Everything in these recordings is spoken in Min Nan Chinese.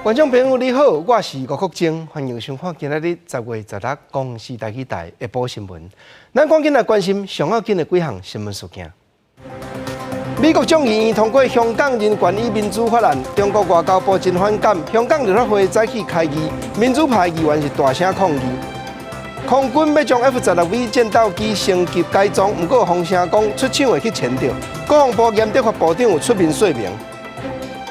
觀眾朋友你好，我是吳國晶，歡迎收看今仔日10月16公視台語台下晡新聞。咱趕緊來關心上要緊的幾項新聞事件。美國眾議院通過香港人權與民主法案，中國外交部真反感。香港立法會早起開議，民主派議員是大聲抗議。空軍欲將 F-16V 戰鬥機升級改裝，毋過風聲講出廠會去簽著。國防部嚴德發部長有出面說明。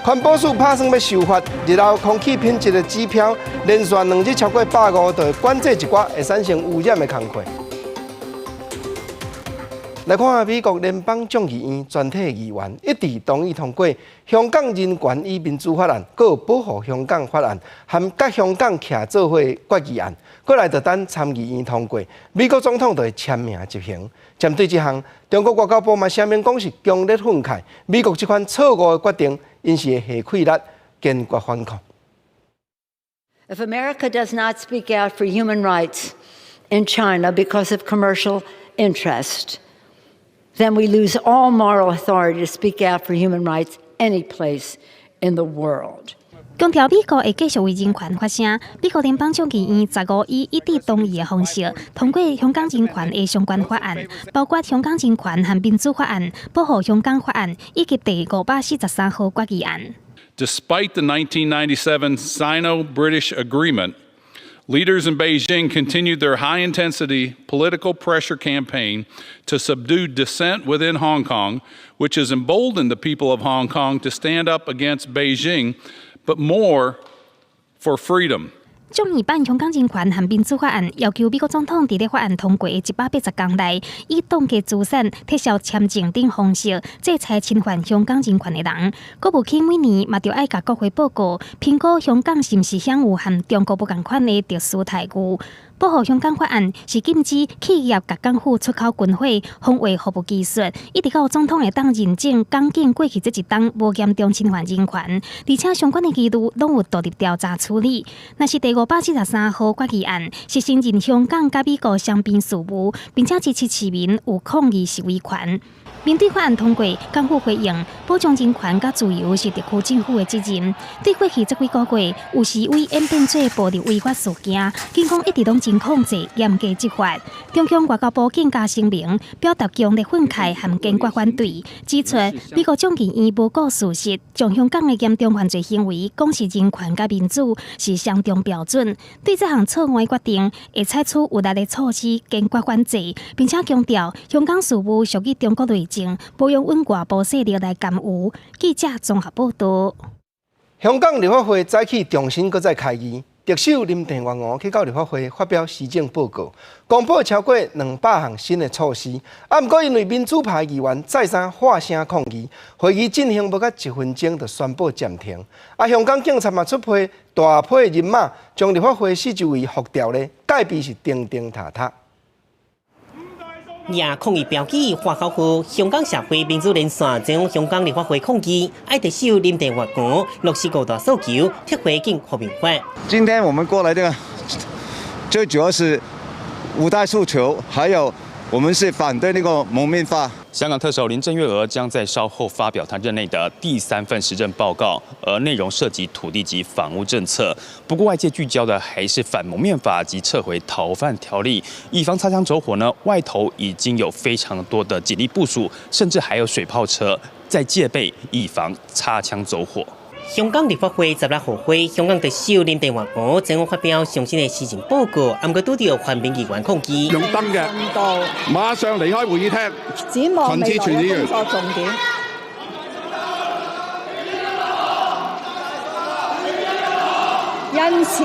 環保署拍算欲修法，日後空氣品質的指標，連續2日超過150，就會管制一寡會產生污染的工課。來看下美國聯邦眾議院全體議員一致同意通過《香港人權與民主法案》，閣有保護香港法案，含佮香港徛做伙決議案，過來就等參議院通過，美國總統就會簽名執行。針對這項，中國外交部嘛聲明講是強烈憤慨，美國這款錯誤的決定，𪜶是會下氣力堅決反抗。 If America does not speak out for human rights in China because of commercial interest, then we lose all moral authority to speak out for human rights any place in the world. 強調美國會繼續為人權發聲。美國聯邦眾議院15以一致同意的方式通過香港人權的相關法案，包括香港人權和民主法案、保護香港法案以及第543號決議案。 Despite the 1997 Sino-British Agreement, leaders in Beijing continued their high-intensity political pressure campaign to subdue dissent within Hong Kong, which has emboldened the people of Hong Kong to stand up against Beijing, but more for freedom. 眾議版香港人權和民主法案要求美國總統佇咧法案通過的180天內，以凍結資產、撤銷簽證等方式制裁侵犯香港人權的人。國務卿每年嘛著愛共國會報告，評估香港是毋是享有和中國無仝款的特殊待遇。保護香港法案是禁止企業共港府出口軍火、防衛服務技術，一直到總統會當認證港警過去這一冬無嚴重侵犯人權，而且相關的疑慮攏有獨立調查處理。若是第543號決議案是承認香港佮美國雙邊事務，並且支持市民有抗議示威權。面對法案通過，港府回應保障人權佮自由是特區政府的責任。對過去這幾個月有示威演變做暴力違法事件，警方一直攏真控制，嚴格執法。中共外交部更加聲明，表達強烈憤慨和堅決反對，指出美國眾議院無顧事實，將香港的嚴重犯罪行為講是人權佮民主是雙重標準。對這項錯誤的決定，會採取有力的措施，堅決反制，並且強調香港事務屬於中國內政，無容允外部勢力來干預。記者綜合報道。香港立法會早起重新閣再開議，特首林鄭月娥去到立法會發表施政報告，公布超過200項新的措施。啊，毋過因為民主派議員再三發聲抗議，會議進行無到一分鐘就宣布暫停。啊，香港警察嘛出配大批人馬，將立法會四周圍封牢咧，戒備是釘釘塔塔。也抗議標記發口號，香港社會民主連線前往香港立法會抗議，愛特首林鄭月娥落實五大訴求，撤回禁和平法。今天我們過來這個，最主要是五大訴求，還有我們是反對那個蒙面法。香港特首林鄭月娥將在稍後發表她任內的第三份施政報告，而內容涉及土地及房屋政策。不過外界聚焦的還是反蒙面法及撤回逃犯條例，以防擦槍走火呢。外頭已經有非常多的警力部署，甚至還有水炮車在戒備，以防擦槍走火。香港立法會16號會，香港特首林鄭月娥前往發表上新的施政報告，毋過拄著泛民議員抗議。用燈嘅，馬上離開會議廳。展望未來嘅工作重點。因此，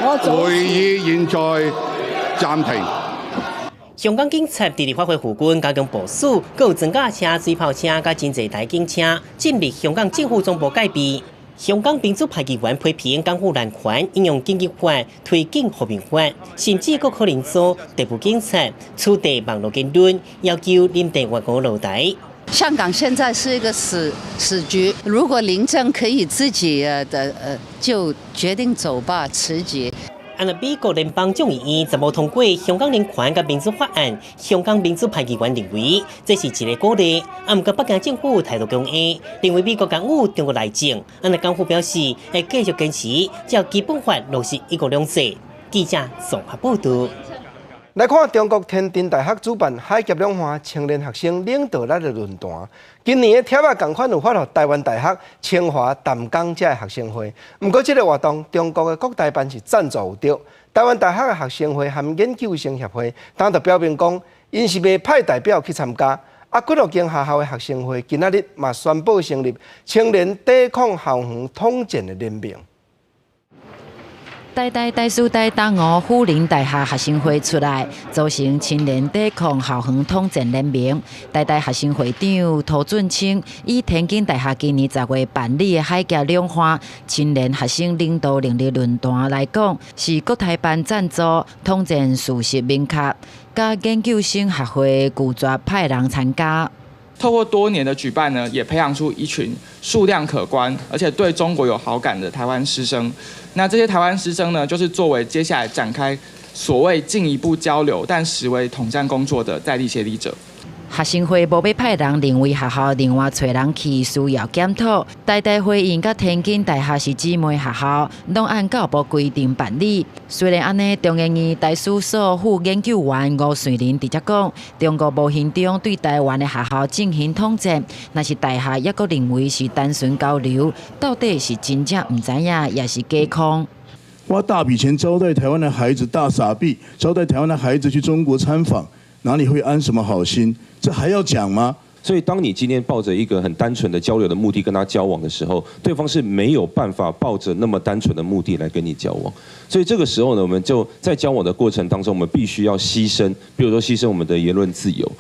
我會議現在暫停。香港警察佇立法會附近加強部署，閣有裝甲車、水炮車、佮真濟台警車進入香港政府總部戒備。香港民主派議員批評港府濫權，引用緊急法推進和平法，甚至閣可能遭特務警察取締網路言論，要求林鄭月娥落台。香港現在是一個死局，如果林鄭可以自己的就決定走吧，辭職。按照美國聯邦眾議院十五通過香港人權佮民主法案，香港民主派議員認為這是一个鼓勵。啊，毋過北京政府態度強硬，認為美國干預中國內政。按照港府表示，會繼續堅持照基本法落實一國兩制。記者綜合報道。來看中國天津大學主辦海峽兩岸青年學生領導力的論壇。今年的帖仔仝款有發予台灣大學、清華、淡江這个學生會。毋過這个活動，中國的國台辦是贊助有著。台灣大學的學生會和研究生協會，當就表明講，𪜶是袂派代表去參加。啊，幾落間學校的學生會今仔日嘛宣布成立青年抵抗校園統戰的聯盟。台大、台師大、東吳、輔仁大學學生會出來組成青年抵抗校園統戰聯盟。台大學生會長涂俊清以天津大學今年10月辦理的海峽兩岸青年學生領導能力論壇來講，是國台辦贊助，統戰事實明確，佮研究生學會拒絕派人參加。透過多年的舉辦呢，也培養出一群數量可觀，而且對中國有好感的台灣師生。那這些台灣師生呢，就是作為接下來展開所謂進一步交流，但實為統戰工作的在地協力者。學生會無欲派人，認為學校另外揣人去需要檢討。台大回應佮天津大學是姊妹學校，攏按教育部規定辦理。雖然按呢，中研院台史所副研究員吳瑞林直接講，中國無形中對台灣的學校進行統戰，若是大學猶閣認為是單純交流，到底是真正毋知影，抑是假空？花大筆錢招待台灣的孩子，大撒幣招待台灣的孩子去中國參訪，哪裡會安什麼好心？這還要講嗎？所以，當你今天抱着一個很單純的交流的目的跟他交往的時候，對方是沒有辦法抱着那麼單純的目的來跟你交往。所以這個時候呢，我們就在交往的過程當中，我們必須要犧牲，比如說犧牲我們的言論自由。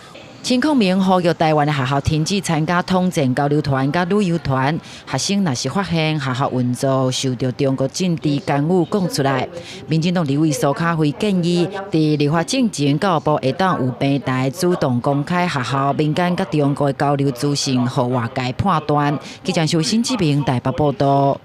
陳孔明呼籲台灣的學校停止參加統戰交流團佮旅遊團，學生若是發現學校運作受著中國政治干預，講出來。民進黨立委蘇卡輝建議，佇立法進前，教育部會當有平台主動公開學校民間佮中國的交流資訊，予外界判斷。記者新志明台北報道。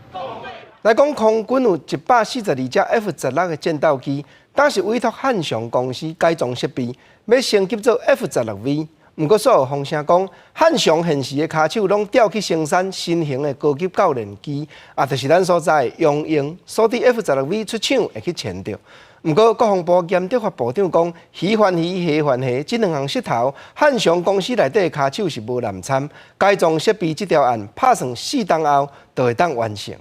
來講，空軍有142架 F-16的戰鬥機，當時委託漢翔公司改裝設備，欲升級做 F-16V。毋過，煞有風聲講，漢翔現時的跤手攏調去生產新型的高級教練機，也就是咱所知的雄鷹，所以 F-16V 出廠會去簽著。毋過，國防部嚴德發部長講，魚還魚，蝦還蝦，這兩項穡頭，漢翔公司內底的跤手是無濫參，改裝設備這條案拍算4冬後就會當完成。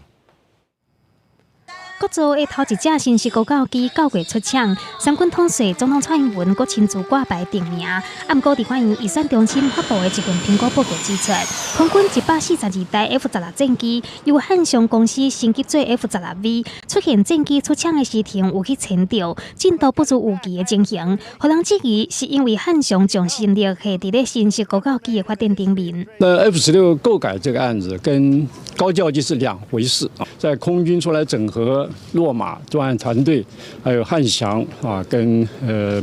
國造的頭一隻新式高教機九月出廠，三軍統帥總統蔡英文閣親自掛牌定名。啊，毋過立法院預算中心發布的一份評估報告指出，空軍142台 F-16戰機由漢翔公司升級做 F-16V，出現戰機出廠的時程有去遷就，進度不如預期的情形，予人質疑是因為漢翔將心力下佇咧新式高教機的發展頂面。那 F-16購改這個案子跟高教機是兩回事啊，在空軍出來整合洛馬專案團隊，還有漢翔啊，跟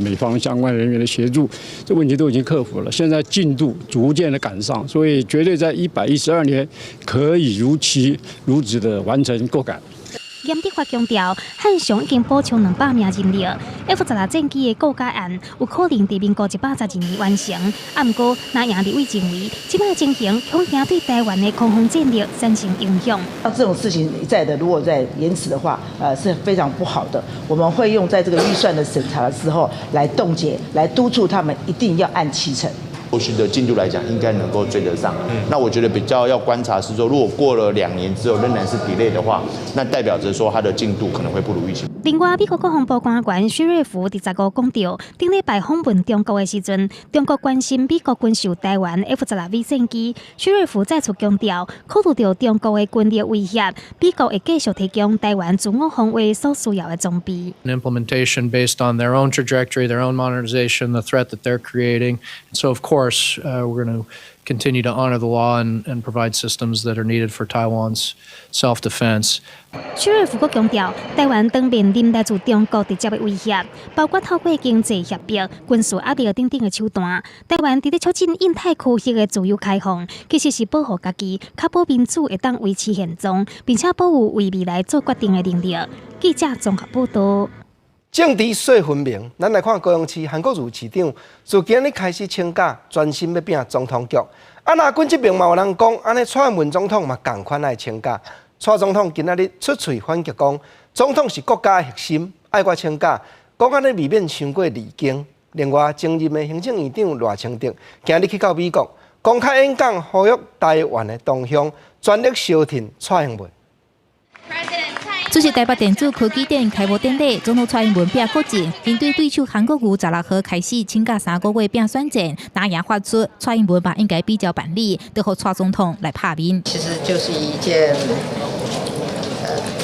美方相關人員的協助，這問題都已經克服了。現在進度逐漸的趕上，所以絕對在112年可以如期如質的完成購改。嚴德發強調，漢翔已經補充200名人力，F-16戰機的購改案有可能佇民國112年完成。啊，毋過，藍營立委認為，這擺情形恐驚對台灣的空防戰力產生影響。那這種事情一再的，如果再延遲的話，是非常不好的。我們會用在這個預算的審查的時候來凍結，來督促他們一定要按期程。後續的進度來講，應該能夠追得上。那我覺得比較要觀察是說，如果過了2年之後仍然是 delay 的話，那代表着說它的進度可能會不如預期。另外，美國國防部官員薛瑞福佇15講著，頂禮拜訪問中國的時陣，中國關心美國軍售台灣 F-16V 戰機。薛瑞福再次強調，考慮著中國的軍力威脅，美國會繼續提供台灣自我防衛所需要的裝備。 Implementation based on their own trajectory, their own modernization, the threat that they're creating. So, of course, we're going to continue to honor the law and provide systems that are needed for Taiwan's self-defense. 薛瑞福閣強調，台灣當面臨來自中國直接的威脅，包括透過經濟脅迫、軍事壓力等等的手段。台灣佇咧促進印太區域的自由開放，其實是保護家己，確保民主會當維持現狀，並且保有為未來做決定的能力。記者綜合報道。政治說分明，咱來看高雄市韓國瑜市長，自今日開始請假，專心欲拚總統局。啊，若軍這邊嘛有人講，按呢蔡英文總統嘛仝款愛請假。蔡總統今仔日出喙反擊講，總統是國家的核心，愛我請假，講按呢未免傷過離經。另外，前任的行政院長賴清德今日去到美國，公開演講，呼籲台灣的同鄉全力相挺蔡英文。出席台北電子科技展開幕典禮，總統蔡英文拚國陣，面對對手韓國瑜16號開始請假3個月拚選戰，打贏發出蔡英文嘛應該比照辦理，就予蔡總統來拍面。其實就是一件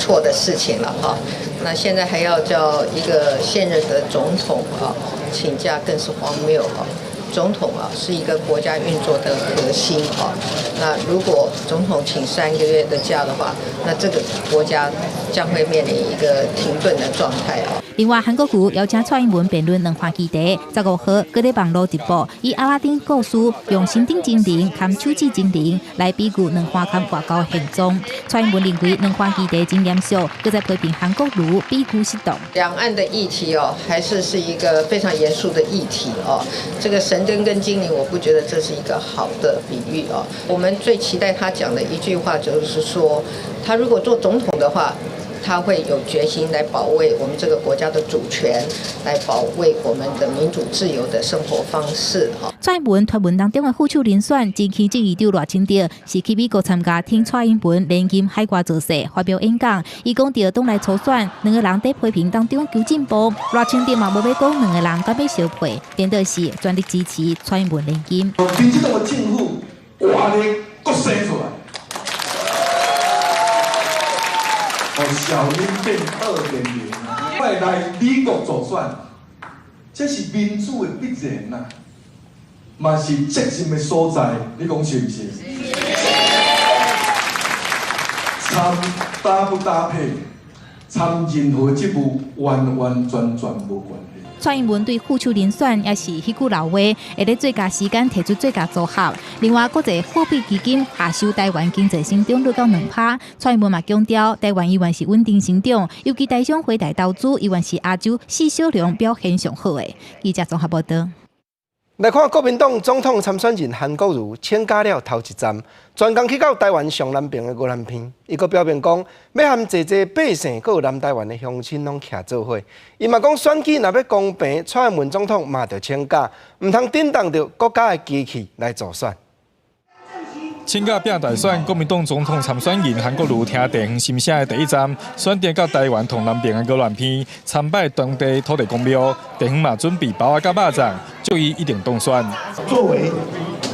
錯的事情了哈。那現在還要叫一個現任的總統啊請假，更是荒謬啊！總統啊是一個國家運作的核心啊，那如果總統請3個月的假的話，那這個國家將會面臨一個停頓的狀態啊。另外，韓國瑜邀請蔡英文辯論兩岸議題，15號閣佇網路直播，以阿拉丁故事用身頂精靈含手指精靈來比喻兩岸佮外交現狀。蔡英文認為兩岸議題真嚴肅，閣再批評韓國瑜比喻失當。兩岸的議題哦，還是一個非常嚴肅的議題哦。這個神燈跟精靈，我不覺得這是一個好的比喻哦。我們最期待他講的一句話就是說，他如果做總統的話，他會有決心來保衛我們這個國家的主權，來保衛我們的民主自由的生活方式。蔡英文推文當中的副手人選，前行政院長賴清德是去美國參加挺蔡英文連任海外造勢發表演講，伊講著黨內初選兩個人佇批評當中求進步，賴清德嘛無欲講兩个人敢欲相配，顛倒是全力支持蔡英文連任。民進黨的政府活力閣生出來。哦，小英變2.0，我來美國助選，這是民主的必然啊，嘛是責任的所在，你講是毋是？參搭不搭配，參任何職務完完全全無關係。蔡英文對副手人選也是彼句老話，會佇最佳時間提出最佳組合。另外，國際貨幣基金下修台灣經濟成長率到2%。蔡英文嘛強調，台灣依然是穩定成長，尤其台商回台投資，依然是亞洲四小龍表現上好的。記者綜合報道。來看國民黨總統參選人韓國瑜請假了頭一站，專工去到台灣上南邊的宜蘭縣，伊閣表明講，欲和濟濟百姓閣有南台灣的鄉親攏徛做伙。伊嘛講選舉若欲公平，蔡英文總統嘛著請假，毋通震動著國家的機器來助選。請假拚大選，國民黨總統參選人韓國瑜聽地方心聲的第一站，選擇到台灣東南邊的宜蘭縣參拜當地土地公廟，地方嘛準備包仔佮肉粽，祝伊一定當選。作為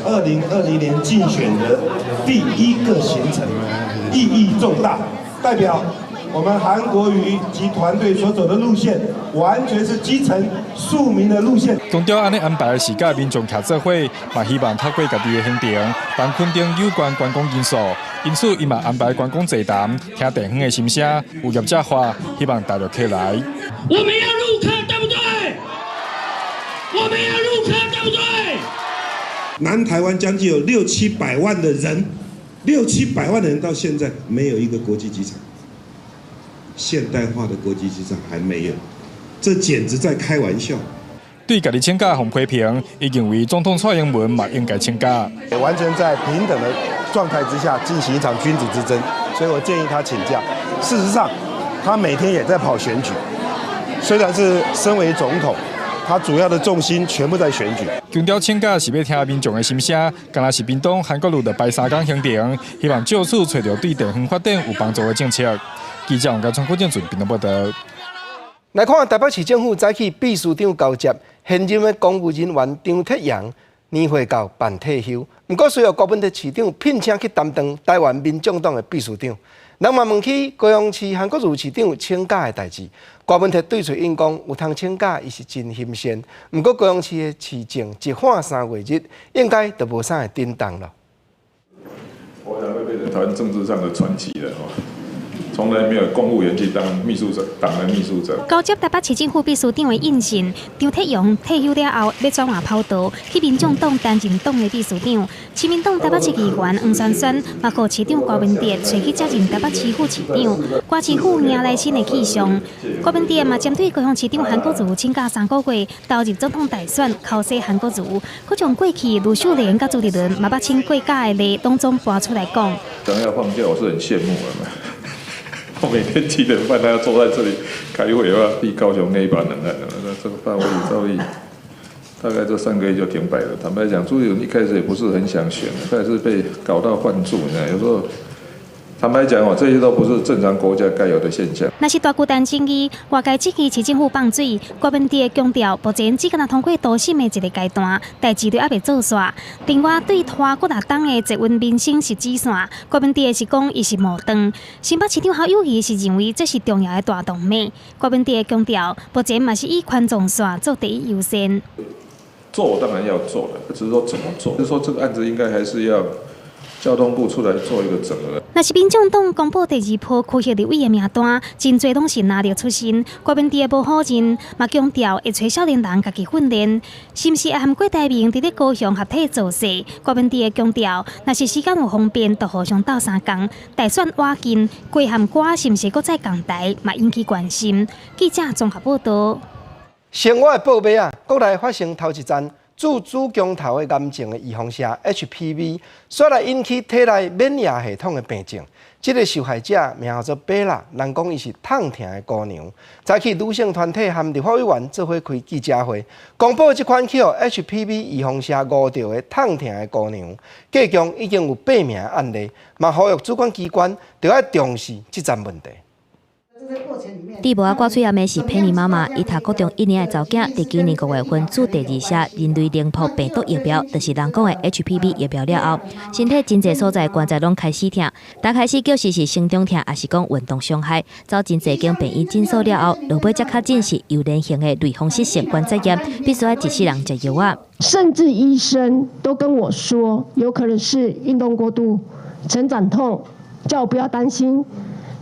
2020年競選的第一個行程，意義重大，代表我們韓國瑜及團隊所走的路線，完全是基層庶民的路線。強調按呢安排是佮民眾徛做伙，嘛希望透過家己的行程，幫墾丁有關觀光因素。因此，伊嘛安排觀光座談，聽地方的心聲。有業者話，希望大陸客來。我們要陸客，對不對？我們要陸客，對不對？南台灣將近有六七百萬的人，六七百萬的人到現在沒有一個國際機場。現代化的國際機場還沒有，這簡直在開玩笑。對家己請假予批評，伊認為總統蔡英文嘛應該請假。完全在平等的狀態之下進行一場君子之爭，所以我建議他請假。事實上，他每天也在跑選舉，雖然是身為總統，他主要的重心全部在選舉。強調請假是欲聽民眾的心聲，敢若是屏東韓國瑜就排三工行程，希望藉此揣著對地方發展有幫助的政策。記者王家川、郭建俊屏東報道。來看台北市政府早起秘書長交接，現任的公務人員張鐵陽年歲到辦退休，毋過隨予郭文鐵市長聘請去擔當台灣民眾黨的秘書長。人嘛問起高雄市韓國瑜市長請假的代誌，郭文鐵對喙應講有通請假，伊是真欣羨。毋過高雄市的市政一換3月日，應該就無啥會震動了。我想會變成台灣政治上的傳奇了。從來沒有公務員去當秘書長，黨的秘書長。交接台北市政府秘書長的印信，張鐵榮退休了後，欲轉換跑道去民眾黨擔任黨的秘書長。親民黨台北市議員黃珊珊嘛，予市長柯文哲揣去接任台北市副市長，歌市府迎來新的氣象。柯文哲嘛針對高雄市長韓國瑜請假3個月投入總統大選，口洗韓國瑜，閣將過去呂秀蓮佮朱立倫嘛捌請過假的例當中搬出來講。想要放假，我是很羨慕的。我每天7點半，他要坐在這裡開會，要替高雄捏一把冷汗。那這個範圍照例，大概這3個月就停擺了。坦白講，朱立倫一開始也不是很想選，他也是被搞到換柱。你看，有時候坦白講哦，這些都不是正常國家該有的現象。若是大巨蛋爭議，外界質疑市政府放水，郭文哲強調，目前只敢若通過多審的一個階段，代誌都猶未做煞。另外，對拖幾若冬的捷運民生實支線，郭文哲是講伊是無斷。新北市長侯友宜是認為這是重要的大動脈。郭文哲強調，目前嘛是以環狀線做第一優先。做當然要做了，只是說怎麼做，就是說這個案子應該還是要交通部出來做一個整合。若是民眾黨公布第二波區域立委的名單，真濟攏是藍綠出身。郭文哲無否認，嘛強調會揣少年人家己訓練，是毋是會和郭台銘佇咧高雄合體造勢？郭文哲強調，若是時間有方便，就互相鬥相共。大選倚近，郭和歌是毋是閣再仝台，嘛引起關心。記者綜合報道。生活的報尾啊，國內發生頭一單注子宮頭的癌症的預防射 HPV，煞來引起體內免疫系統的病症。這個受害者名叫做貝拉，人講伊是痛疼的姑娘。早起女性團體和立法委員做伙開記者會，公布這款去予 HPV 預防射誤著的痛疼的姑娘，計共已經有八名案例，嘛呼籲主管機關著愛重視這層問題。佇帽仔掛喙罨的是佩妮媽媽，伊讀國中一年的查某囝，佇今年5月份注第二射人類靈薄病毒疫苗，就是人講的 HPV 疫苗了後，身體真濟所在關節攏開始疼。剛開始就是是生長疼，抑是講運動傷害，走真濟間病院診所了後，落尾才確診是誘連型的類風濕性關節炎，必須愛一世人食藥仔。甚至醫生都跟我說，有可能是運動過度、成長痛，叫我不要擔心。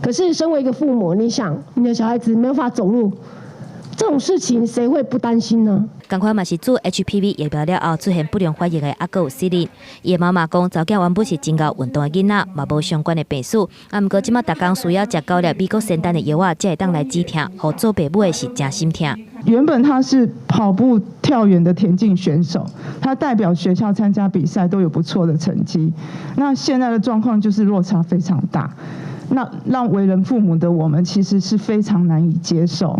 可是，身為一個父母，你想，你的小孩子沒有法走路，這種事情誰會不擔心呢？仝款嘛是注 HPV 疫苗了後出現不良反應的，猶閣有四人。伊的媽媽講，查某囝原本是真𠢕運動的囡仔，嘛無相關的病史。啊，毋過這馬逐工需要食九粒美國仙丹的藥仔，才會當來止疼，予做爸母的是誠心疼。原本他是跑步跳遠的田徑選手，他代表學校參加比賽都有不錯的成績。那現在的狀況就是落差非常大。那讓為人父母的我們其實是非常難以接受。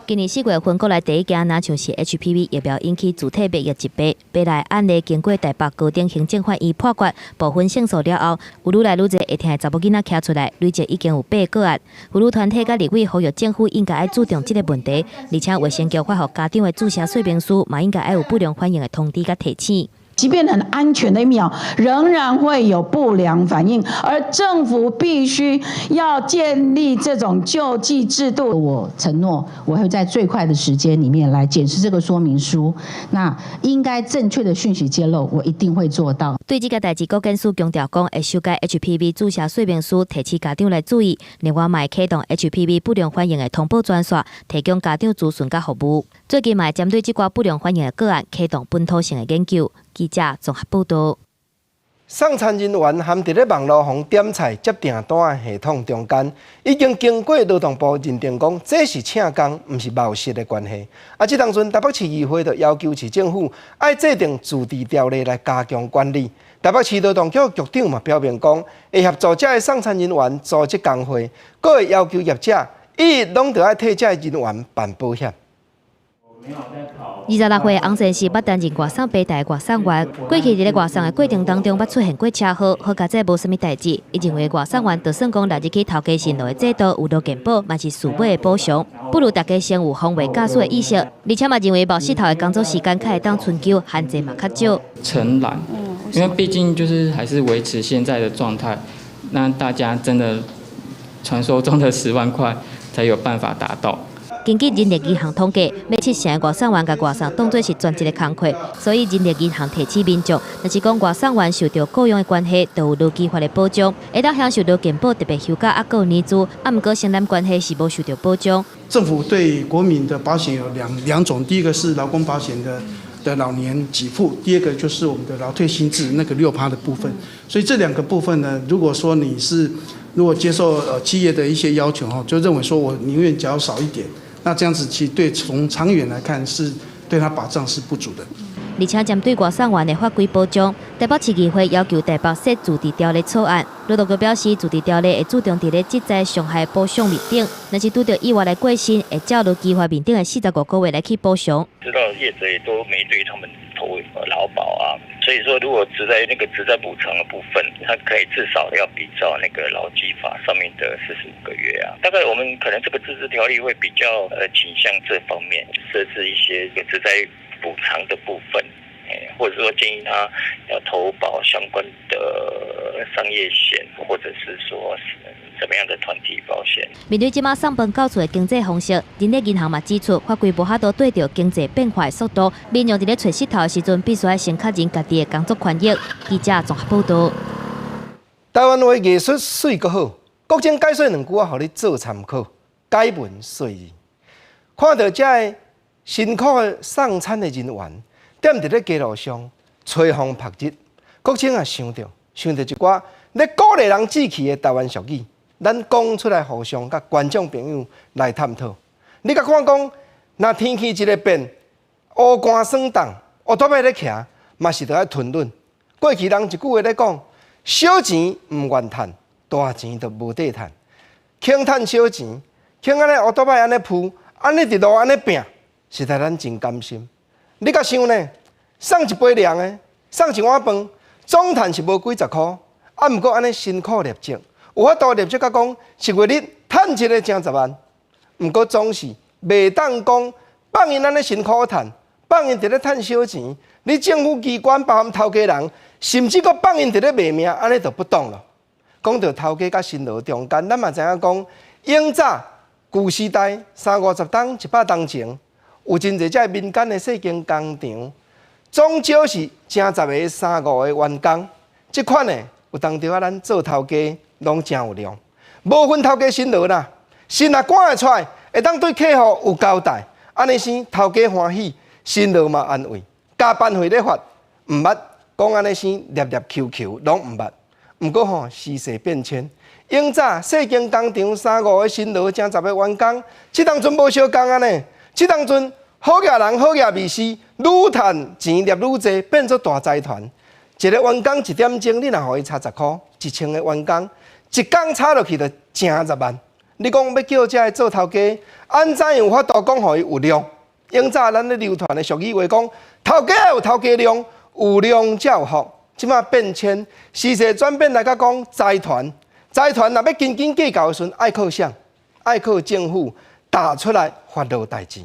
今年4月份，國內第一件若像是 HPV 疫苗引起自體免疫疾病，白來案例經過台北高等行政法院判決部分勝訴了後，有愈來愈濟會疼的查某囡仔徛出來，累計已經有八個案。婦女團體佮立委呼籲政府應該愛注重這個問題，而且衛生局發予家長的注射說明書嘛，應該愛有不良反應的通知佮提醒。即便很安全的疫苗，仍然會有不良反應，而政府必須要建立這種救濟制度。我承諾，我會在最快的時間裡面來檢視這個說明書。那應該正確的訊息揭露，我一定會做到。對這個代誌，國健署強調講，會修改 HPV 注射說明書，提醒家長來注意。另外，嘛會啟動 HPV 不良反應的通報專線，提供家長諮詢佮服務。最近嘛會針對這寡不良反應的個案，啟動本土性的研究。記者綜合報道。送餐人員含佇咧網路予點菜接訂單的系統中間，已經經過勞動部認定講，這是請工，毋是謀食的關係。啊，這當陣台北市議會就要求市政府愛制定自治條例來加強管理。台北市勞動局局長嘛表明講，會協助這个送餐人員組織工會，閣會要求業者伊攏著愛替這个人員辦保險。26歲翁先生捌擔任外送平台外送員，過去佇咧外送的過程當中，捌出現過車禍，好佳哉無啥物代誌。伊認為外送員就算講納入去頭家辛勞的制度有勞健保，嘛是事尾的補償，不如大家先有防衛駕駛的意識。而且嘛認為無穡頭的工作時間較會當春秋，限制嘛較少。誠然，因為畢竟就是還是維持現在的狀態，那大家真的傳說中的10萬塊才有辦法達到。根據人力銀行統計，欲七成的外送員共外送當做是全職的工課，所以人力銀行提醒民眾，若是講外送員受著僱傭的關係，就有勞基法的保障，會當享受勞健保特別休假抑閣有年資，啊，毋過承攬關係是無受著保障。政府對國民的保險有兩種，第一個是勞工保險的老年給付，第二個就是我們的勞退新制那個6趴的部分。所以這兩個部分呢，如果說你是如果接受企業的一些要求哈，就認為說我寧願繳少一點，那這樣子其實對從長遠來看是對他保障是不足的。而且針對外送員的法規保障，台北市議會要求台北設自治條例草案。勞動局表示，自治條例會注重佇咧職災傷害補償面頂，若是拄著意外來過身，會照勞基法面頂的45個月來去補償。知道業者也都沒對他們投勞保啊，所以說如果職災那個職災補償的部分，他可以至少要比照那個勞基法上面的45個月啊。大概我們可能這個自治條例會比較傾向這方面，設置一些個職災補償的部分，或者說建議他要投保相關的商業險，或者是說怎麼樣的團體保險。面對這馬送飯到厝的經濟方式，人力銀行嘛指出，法規無法度綴著經濟變化的速度，民眾佇咧揣穡頭的時陣，必須愛先確認家己的工作權益。記者綜合報導。台灣話藝術媠閣好，國政解說兩句話，予你做參考，解文說字。看著這个辛苦送餐的人員，踮佇咧街路上吹風曝日，國政也想著一寡咧鼓勵人志氣的台灣俗語，咱講出來互相佮觀眾朋友來探討。你共看講，若天氣一个變，烏寒霜凍，烏托邦咧騎，嘛是著愛吞忍。過去人一句話咧講：小錢毋願趁，大錢就無得趁。肯趁小錢，肯按呢烏托邦按呢鋪，按呢佇路按呢拚。實在咱真甘心。你共想呢？送一杯涼的，送一碗飯，總趁是無幾十箍，啊，毋過按呢辛苦業績，有法度業績甲講，一月日趁一个成十萬，毋過總是袂當講放𪜶按呢辛苦趁，放𪜶佇咧趁小錢。你政府機關包含頭家人，甚至閣放𪜶佇咧賣命，按呢就不當囉。講著頭家佮辛勞中間，咱嘛知影講，永早舊時代三五十冬、100冬前。有真濟這民間的細間工廠，總少是成十个、三五個員工。這款的有當時仔咱做頭家攏誠有量，無分頭家辛勞啦，神若趕會出來，會當對客戶有交代，按呢生頭家歡喜，辛勞嘛安慰。加班費咧發，毋捌講按呢生粒粒球球攏毋捌。毋過吼，時勢變遷，永早細間工廠三五個辛勞成十個員工，這當陣無相仝啊呢，這當陣。好額人好額味是，愈趁錢掠愈濟，變做大財團。一個員工一點鐘，你若予伊差十箍，1000個員工，一工差落去就成十萬。你講欲叫這个做頭家，按怎樣有法度講予伊有量？永早咱咧流傳的俗語話講，頭家有頭家量，有量才有福。這馬變遷，時勢轉變來甲講財團，財團若欲斤斤計較的時陣，愛靠啥？愛靠政府打出來發落代誌。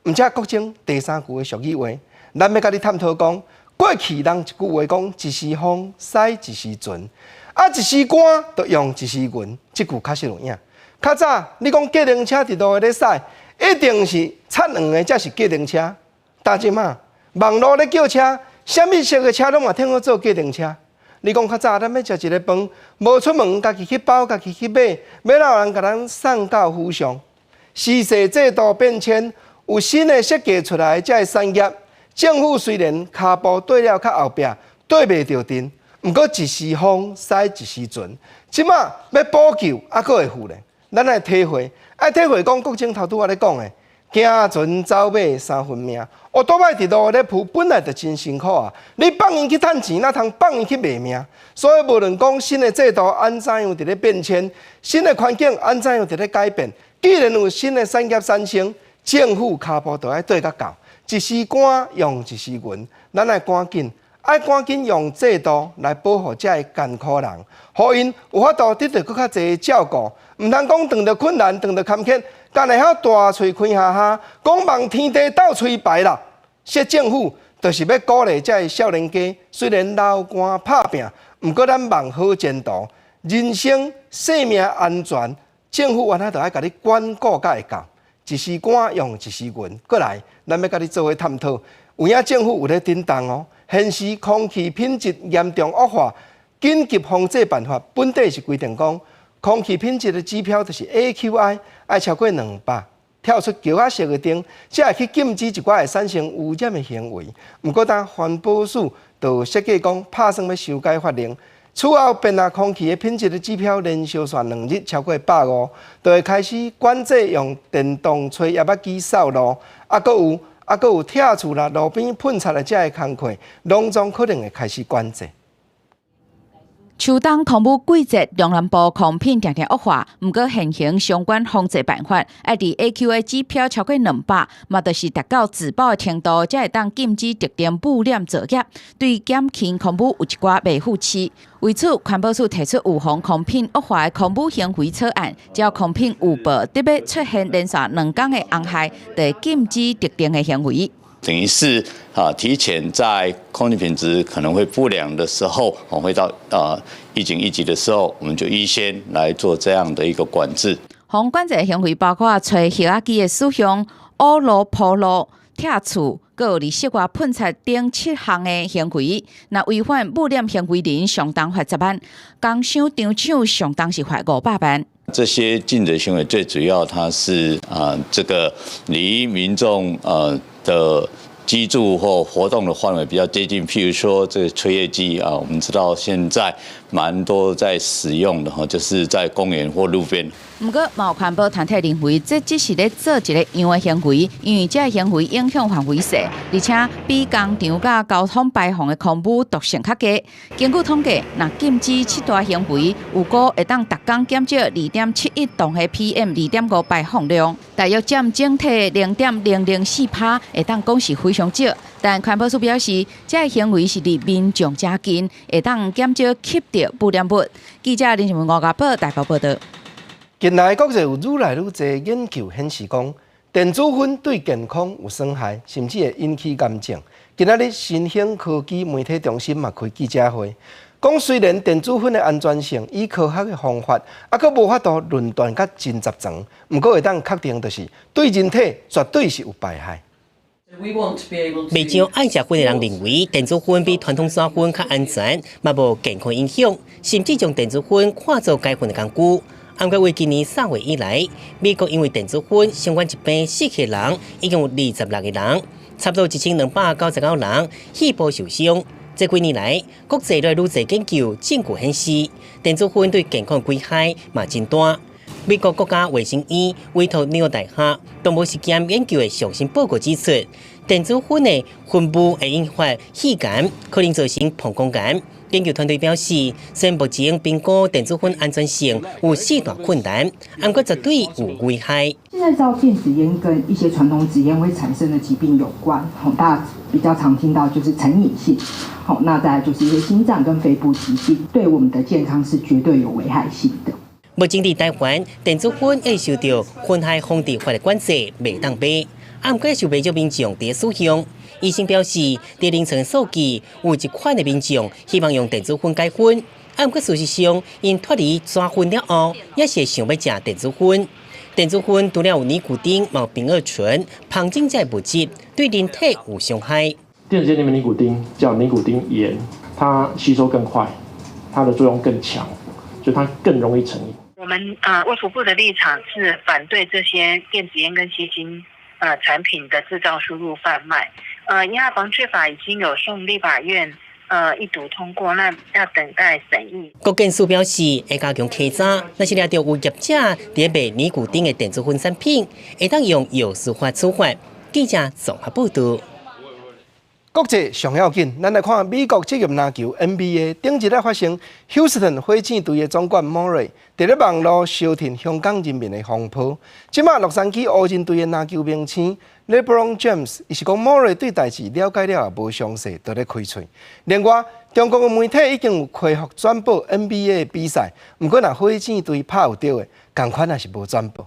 毋且國政第三句的俗語話，咱欲佮你探討講，過去人一句話講，一時風駛一時船，啊一時汗就用一時銀，這句確實有影。較早你講計程車佇路咧駛，一定是擦黃的才是計程車。但這馬網路咧叫車，啥物色的車攏嘛聽好做計程車。你講較早咱欲食一个飯，無出門，家己去包，家己去買，欲哪有人共咱送到府上？時勢制度變遷。有新的設計出來，這个產業，政府雖然跤步綴了較後壁，綴袂著陣，毋過一時風駛一時船，這馬欲補救，猶閣會赴咧。咱愛體會，愛體會講國政頭拄仔咧講的，行船走馬三分命，烏托邦佇路咧鋪本來就真辛苦啊！你放𪜶去趁錢，哪通放𪜶去賣命？所以無論講新的制度按怎樣佇咧變遷，新的環境按怎樣佇咧改變，既然有新的產業產生。政府跤步就愛綴較到，一時汗用一時銀，咱愛趕緊，愛趕緊用制度來保護這个艱苦人，予𪜶有法度得著閣較濟照顧，毋通講遇著困難、遇著坎坷，干會曉大喙開哈哈，講望天地鬥吹牌啦。說政府就是欲鼓勵這个少年家，雖然流汗拍拚，毋過咱望好前途，人生生命安全，政府原來就愛共你管顧才會到。一時官用一時銀。過來，咱欲佮你做伙探討，有影政府有咧振動哦，現時空氣品質嚴重惡化，緊急防制辦法本底是規定講，空氣品質的指標就是 AQI 愛超過200，跳出橘仔色的燈，才會去禁止一寡會產生污染的行為。毋過，當環保署就設計講，拍算欲修改法令，此後變啊空氣的品質的指標連續煞2日超過150，就會開始管制用電動吹葉仔機掃路，啊，閣有拆厝啦、路邊噴漆的這个工課，攏總可能會開始管制。秋冬空污季節，中南部空品定定惡化。毋過現行相關防制辦法，愛佇 AQI 指標超過200，嘛就是達到自保的程度，才會當禁止特定污染作業，對減輕空污有一寡微乎其微。為此，環保署提出預防空品惡化的空污行為草案，只要空品有報得欲出現連續2工的紅害，就會禁止特定的行為。等於是啊，提前在空氣品質可能會不良的時候，我會到啊預警一級的時候，我們就預先來做這樣的一個管制。防管制行為包括吹葉仔機的使用、挖路鋪路、拆厝，閣有佇室外噴漆等七項的行為。若違反污染行為人，上重罰10萬；工商場廠上重是罰500萬。這些禁止行為最主要，它是啊，這個離民眾的居住或活動的範圍比較接近，譬如說這個吹葉機啊，我們知道現在蠻多在使用的哈，就是在公園或路邊。毋過，嘛有環保團體認為，這只是咧做一个樣的行為，因為這个行為影響範圍細，而且比工廠佮交通排放的空污毒性較低。根據統計，若禁止七大行為，預估會當逐工減少2.71噸的 PM 2.5排放量，大約佔整體0.004%，會當講是非常少。但環保署表示，這个行為是離民眾誠近，會當減少吸著污染物。記者林靜文、吳家寶台北報導。近來國際有愈來愈濟研究顯示講，電子薰對健康有損害，甚至會引起癌症。今仔日新興科技媒體中心嘛開記者會，講雖然電子薰的安全性以科學的方法，猶閣無法度論斷甲真十全，毋過會當確定就是對人體絕對是有排害。袂少愛食薰的人認為，電子薰比傳統紙薰較安全，嘛無健康影響，甚至將電子薰看做解薰的工具。毋過為今年3月以來，美國因為電子薰相關疾病死去的人已經有26個人，差不多1299人肺部受傷。這幾年來，國際愈來愈濟研究證據顯示，電子薰對健康危害嘛真大。美國國家衛生院委託紐約大學動物實驗研究的上新報告指出，電子薰的噴霧會引發肺癌，可能造成膀胱癌。研究團隊表示，雖然目前評估電子薰安全性有四大困難，毋過絕對有危害。現在知道電子菸跟一些傳統紙菸會產生的疾病有關，大家比較常聽到就是成癮性，好，那再來就是一些心臟跟肺部疾病，對我們的健康是絕對有危害性的。目前佇台灣，電子薰會受著薰害防治法的管制，袂當賣。毋過受袂少民眾佇使用。醫生表示，佇臨床數據有一款的民眾希望用電子薰解薰，毋過事實上，𪜶脫離紙薰了後，也是會想欲食電子薰。電子薰除了有尼古丁、嘛有丙二醇、芳精這物質，對人體有傷害。電子菸裡面尼古丁叫尼古丁鹽，它吸收更快，它的作用更強，就它更容易成癮。我們衛福部的立場是反對這些電子菸跟吸精產品的製造、輸入、販賣。菸害防治法已經有送立法院一讀通過，那要等待審議。國健署表示，會加強稽查，若是掠著有業者佇賣尼古丁的電子薰產品，會當用藥師法處罰。記者綜合報導。國際上要緊，咱來看美國職業籃球 NBA 頂日咧發生，休斯頓火箭隊的總管莫瑞佇咧網路相挺香港人民的風波。這馬洛杉磯湖人隊的籃球明星 LeBron James，伊是講莫瑞對代誌了解了也無詳細，就咧開喙。另外，中國的媒體已經有恢復轉播 NBA 的比賽，毋過若火箭隊拍有著的，仝款也是無轉播。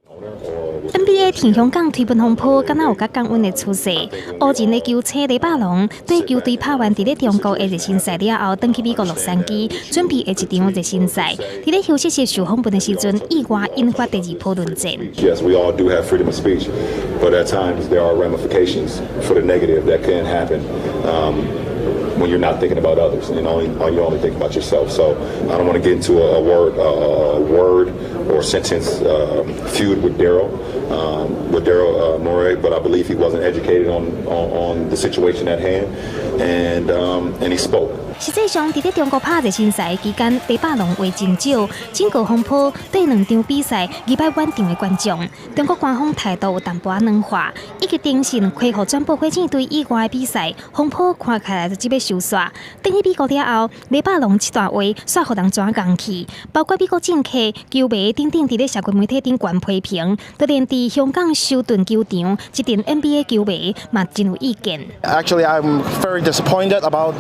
我 NBA 挺香港推文風波，敢若有較降溫的趨勢。湖人的球星黎巴龍對球隊拍完佇咧中國的熱身賽了後，轉去美國洛杉磯準備下一場熱身賽。佇咧休息室受訪問的時陣，意外引發第二波論戰。 Yes, we all do have freedom of speech, but at times there are ramifications for the negative that can happen when you're not thinking about others and you only think about yourself. So I don't want to get into a word or sentence feud with Daryl Morey, but I believe he wasn't educated on the situation at hand, and he spoke. 實際上，佇咧中國拍熱身賽期間，黎巴龍話真少，整個風波對兩場比賽擊敗滿場的觀眾。中國官方態度有淡薄仔軟化，以及電信恢復轉播火箭隊以外的比賽，風波看起來就這欲收煞。轉去美國了後，黎巴龍這段話煞予人轉共去，包括美國政客、球迷等等，佇咧社群媒體頂懸批評，就連佇香港修頓球場，這陣 NBA 球迷嘛真有意見。 Actually, I'm very disappointed about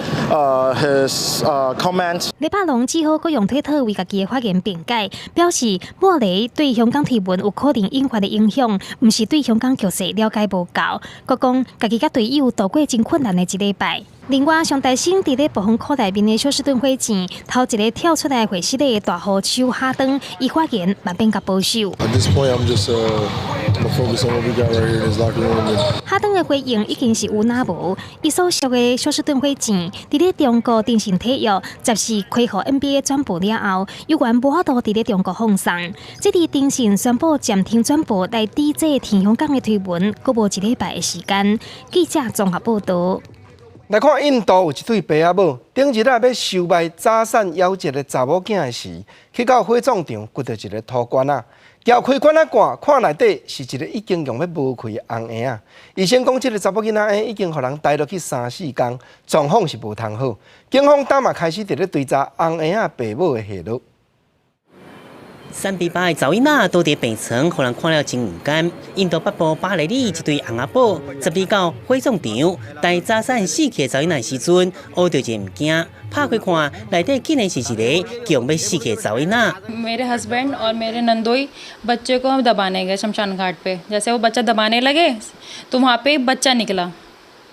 his comments. 黎巴龍只好閣用推特為家己的發言辯解，表示莫雷對香港推文有可能引發的影響，毋是對香港局勢了解無夠，閣講家己佮隊友度過真困難的一禮拜。另外，上大星佇咧暴風圈內面的休斯頓火箭，頭一个跳出來會失禮的大捕手哈登，伊發言嘛變較保守。 At this point, I'm just I'm focus on what we got right here in this locker room. 哈登的回應已經是有那無，伊所屬的休斯頓火箭，佇咧中國電信體育十四恢復 NBA 轉播了後，猶原無法度佇咧中國放送。這佇電信宣布暫停轉播來抵制挺香港的推文，閣無一禮拜的時間。記者綜合報道。來看印度有一對爸仔母，頂日仔欲收賣早產夭折的查某囝的時，去到火葬場，掘著一个土棺仔，撬開棺仔蓋，看內底是一个已經用欲無氣的紅嬰仔。醫生講，這个查某囡仔已經予人帶落去三四工，狀況是無通好。警方今嘛開始佇咧追查紅嬰仔爸母的下落。3比8的查某囡仔倒佇病床，予人看了真毋甘。印度北部巴雷里一對翁仔某，12到火葬場，帶早產死去的查某囡仔時陣，挖著一个物件，拍開看，內底竟然是一个強欲死去的查某囡仔。 मेरे हस्बैंड और मेरे नंदोई बच्चे को दबाने गए शमशान घाट पे। जैसे वो बच्चा दबाने लगे तो वहाँ पे बच्चा निकला।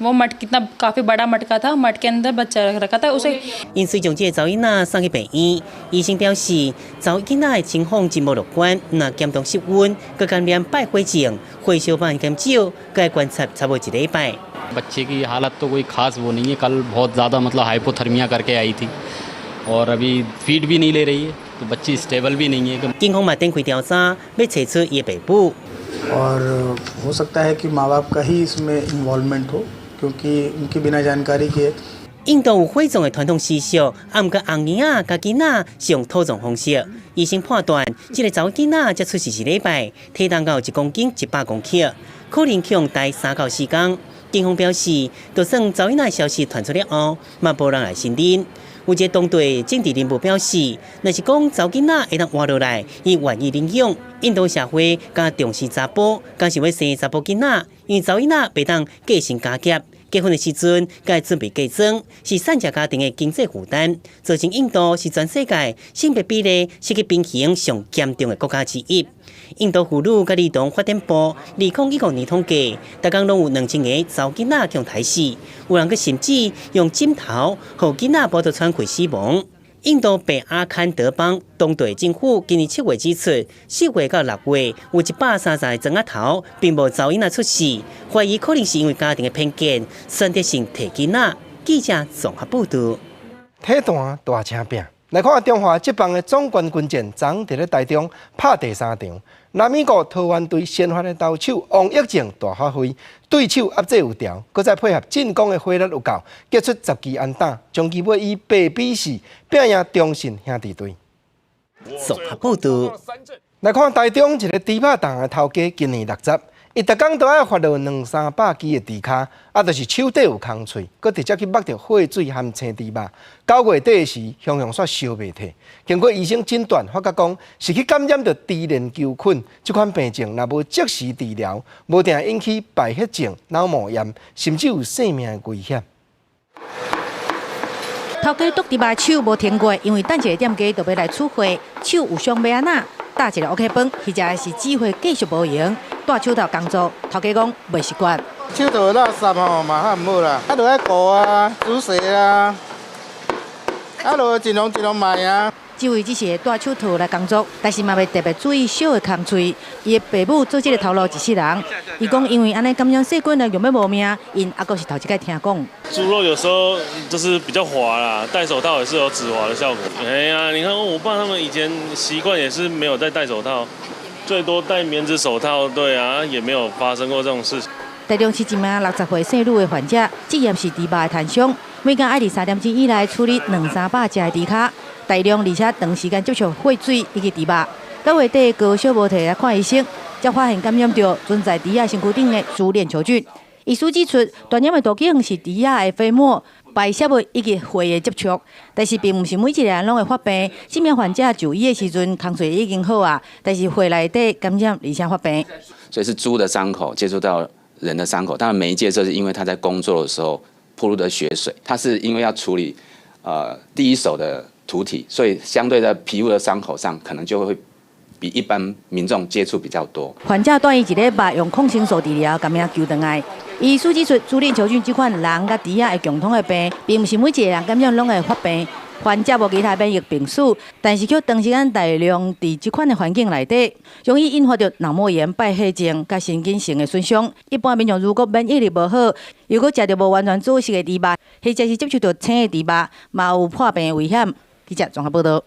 वो मट कितना काफ़ी बड़ा मटका था, मटके अंदर बच्चा रख रखा था उसे。𪜶隨將這个查某囡仔送去病院，醫生表示，查某囡仔的情況真無樂觀，若嚴重失溫，閣感染敗血症，血小板減少，閣愛觀察差不多一禮拜。 बच्चे की हालत तो कोई खास वो नहीं है। कल बहुत ज़्यादा मतलब हाइपोथर्मिया करके आई थी और अभी फीड भी नहीं ले रही है, तो बच्ची स्टेबल भी नहीं है。警方嘛展開調查，欲揣出伊的爸母。 और हो सकता है कि माँ बाप का ही इसमें इन्वॉल्वमेंट हो, क्योंकि उनकी बिना जानकारी के 印度有火葬的傳統習俗，啊，毋過紅嬰仔佮囡仔是用土葬方式。醫生判斷，這个查某囡仔才出世一禮拜，體重有1公斤100公克，可能予人刣3到4工。警方表示，就算查某囡仔消息傳出了後，嘛無人來承認。有一个當地政治人物表示，若是講查某囡仔會當活落來，伊願意領養。印度社會較重視查埔，敢是欲生查埔囡仔，因為查某囡仔袂當繼承家業。結婚的時陣，該準備嫁妝，是散赤家庭的經濟負擔，造成印度是全世界性別比例失去平衡上嚴重的國家之一。印度婦女佮兒童發展部2015年統計，逐工攏有2000個查某囡仔予刣死，有人閣甚至用枕頭予囡仔無法度喘氣死亡。印度北阿坎德邦當地政府今年7月指出，4月到6月有130個磚仔頭並無查某囡仔出世，懷疑可能是因為家庭的偏見，選擇性提囡仔。記者綜合報導。體壇大聲拼，來看中華職棒的總冠軍戰，昨佇咧台中拍第三場。南美國桃園隊先發的投手王溢正大發揮，對手壓制有調，閣再配合進攻的火力有夠，擊出10支安打，終其尾以8比4拼贏中信兄弟隊。綜合報導。來看台中一个豬肉檔的頭家，今年60，伊逐工都愛發落兩三百支的豬跤，啊，就是手底有空喙，閣直接去目著血水含青豬肉。9月底時，雄雄煞燒袂退。經過醫生診斷，發覺講是去感染著豬鏈球菌，這款病症若無及時治療，無定引起敗血症、腦膜炎，甚至有性命的危險。頭家剁豬肉手無停過，因為等一下店家就欲來取貨，手有傷欲按怎？搭一个 OK 繃，彼才是指揮繼續無閒。戴手套工作，頭家講袂習慣。手套垃圾吼嘛較毋好啦，啊，著愛顧啊，仔細啊，啊，著盡量盡量賣啊。這位只是會戴手套來工作，但是嘛袂特別注意燒的空喙。伊的爸母做這个頭路一世人，伊講因為按呢感染細菌來用欲無命，𪜶猶閣是頭一擺聽講。豬肉有時候就是比較滑啦，戴手套也是有止滑的效果。哎呀，你看我爸他們以前習慣也是沒有在戴手套，最多戴棉質手套，對啊，也沒有發生過這種事情。台中市一名60歲姓呂的患者，職業是豬肉的攤商，每工愛佇3點鐘以來處理兩三百隻的豬跤，大量而且長時間接觸血水以及豬肉。9月底高燒無提來看醫生，才發現感染著存在豬仔身軀頂的豬鏈球菌。醫師指出，傳染的途徑是豬仔的飛沫、排泄物以及血的接觸，但是並毋是每一个人攏會發病。這名患者就醫的時陣，空喙已經好啊，但是血內底感染而且發病。所以是豬的傷口接觸到人的傷口，當然媒介就是因為他在工作的時候暴露的血水，他是因為要處理第一手的屠體，所以相對在皮膚的傷口上，可能就會比一般民眾接觸比較多。患者蹛醫一禮拜，用抗生素治療，共命救轉來。醫師指出，豬鏈球菌這款人佮豬仔會共通的病，並毋是每一個人感染攏會發病。患者無其他免疫病史，但是卻長時間大量佇這款的環境內底，容易引發著腦膜炎、敗血症佮神經性的損傷。一般民眾如果免疫力無好，如果食著無完全煮熟的豬肉，或者是接觸著青的豬肉，嘛有破病的危險。記者綜合報導。